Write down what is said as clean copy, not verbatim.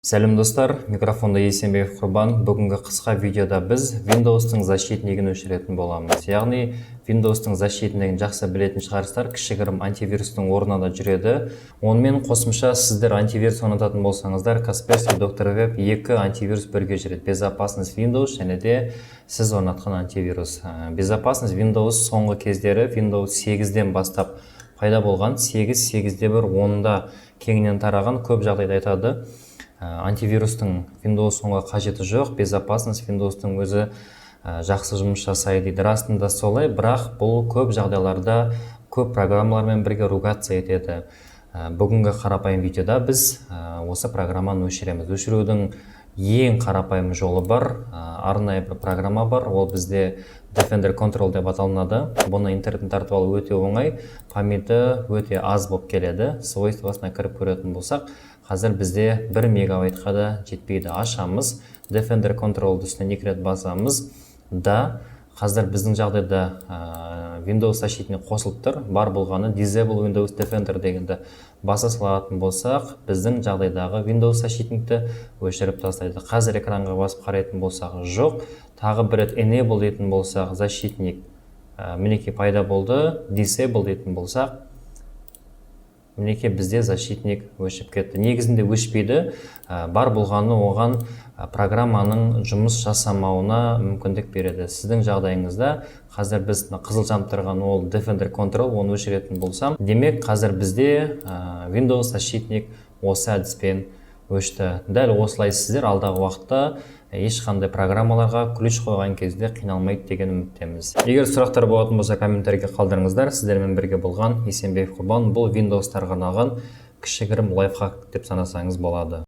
Сәлем, достар! Микрофонда Есенбеков Құрбан. Бүгінгі қысқа видеода біз Windows'тың защитнигін өшіретін боламыз. Яғни Windows'тың защитнигін жақсы білетін шығарсыздар, кішігірім антивирустың орнына да жүреді. Онымен қосымша сіздер антивирус орнататын болсаңыздар, Kaspersky, Доктор Web, екі антивирус бірге жүреді. Безопасность Windows және де сіз орнатқан антивирус. Безопасность Windows соңғы кездері Windows 8-ден бастап пайда болған, 8, 8-де 1, 10-да кеңінен тараған. Көп жағдайда айтады, антивирустың Windows 10-ға қажеті жоқ, безопасность Windows'тың өзі жақсы жұмыс жасайды дейді. Расында солай, бірақ бұл көп жағдайларда көп программалармен бірге ругаться етеді. Бүгінгі қарапайым видеода біз осы программаны өшіреміз. Өшірудің ең қарапайым жолы бар, арнайы бір программа бар, ол бізде Defender Control деп аталынады. Бұны интернеттен тартып алу өте оңай, памяті өте аз болып келеді. Свойствосына кіріп көретін болсақ, қазір бізде 1 мегабайтқа да жетпейді. Ашамыз Defender Control, үстіне екі рет басамыз да. Қазір біздің жағдайда Windows защитник қосылып тұр. Бар болғаны Disable Windows Defender дегенді баса салатын болсақ, біздің жағдайдағы Windows защитникті өшіріп тастайды. Қазір экранға басып қарайтын болсақ, жоқ. Тағы бір рет Enable дейтін болсақ, защитник мінекей пайда болды. Disable дейтін болсақ, мінекей, бізде защитник өшіп кетті. Негізінде өшпейді, бар болғаны оған программаның жұмыс жасамауына мүмкіндік береді. Сіздің жағдайыңызда қазір біз мына қызыл жанып тұрған ол Defender Control, оны өшіретін болсам, демек, қазір бізде Windows защитник осы әдіспен өшті. Дәл осылай сіздер алдағы уақытта ешқандай программаларға ключ қойған кезде қиналмайды деген үміттеміз. Егер сұрақтар болатын болса, комментарийге қалдырыңыздар. Сіздермен бірге болған Есенбеков Құрбан. Бұл Windows'тарға арналған кішігірім лайфхак деп санасаңыз болады.